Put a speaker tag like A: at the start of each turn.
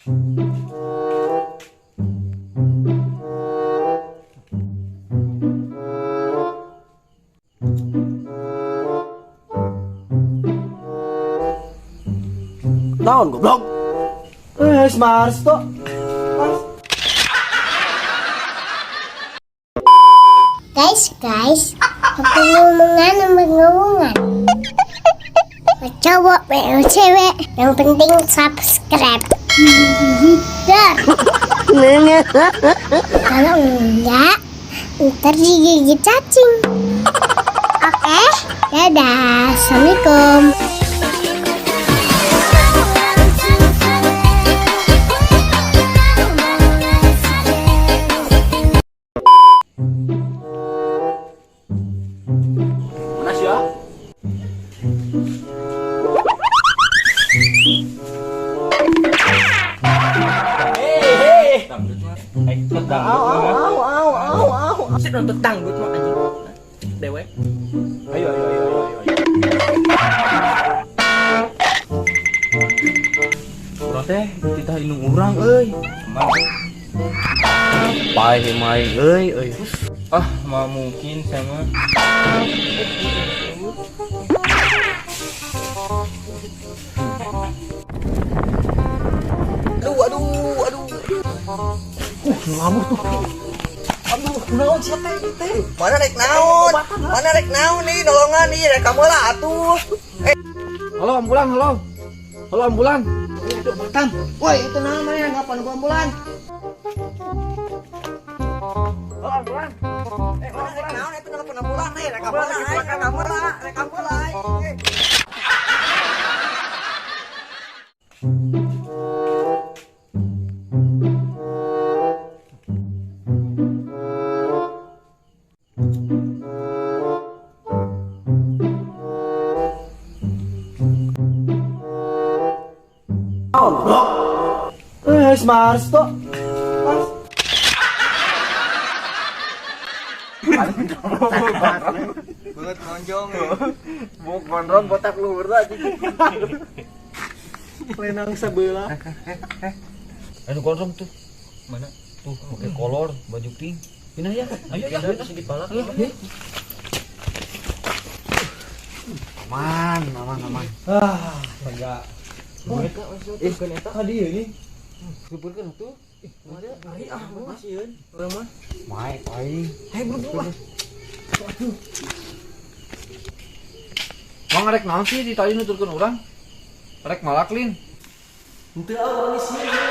A: Naon goblok? Eh, Mars to.
B: Guys, guys, pengumungan pengumungan. Cowok, cewek, yang penting subscribe. Kalau enggak, ntar digigit cacing. Oke, dadah, assalamualaikum.
A: Mana sih ya? Hei, hei. Au, au, au, au, au, au. Sik nonton dangdut mah anjing. Dewek. Ayo, ayo, ayo, ayo, ayo.
C: Urang teh titah indung urang euy. Paeh main euy euy. Ah, mah mungkin sama.
A: Aduh, aduh, aduh. Ngamuk tuh. Aduh, naon sia teh teh?
D: Mana rek naon? Mana rek naon nih nolongan nih rek kamu lah atuh.
C: Halo ambulan, halo. Halo ambulan.
A: Itu obatan.
D: Woi, itu namanya ngapan gua ambulan?
C: Halo ambulan.
D: Eh, mana rek naon itu nelpon ambulan nih rek kamu lah, rek kamu lah, rek kamu lah.
A: Eh, Mars to.
D: Banget lonjong.
C: Buk gondrong botak luhur anjing.
A: Lenang sebelah.
C: Anu gondrong tuh. Mana? Tuh, pakai kolor, baju pink. Pindah ya. Ayo ya, pindah dipalak. Aman, aman, aman.
A: Ah, lega.
C: Eh, kan eta ka dieu nih. Syukurkeun atuh. Ih,
A: Ngeri ah, masieun. Urang mah.
C: Mae aing.
A: Hei, buru-buru ah. Aduh.
C: Mang rek naon sih di tadi nuturkeun urang? Rek malak lin.
A: Henteu ah urang sieun.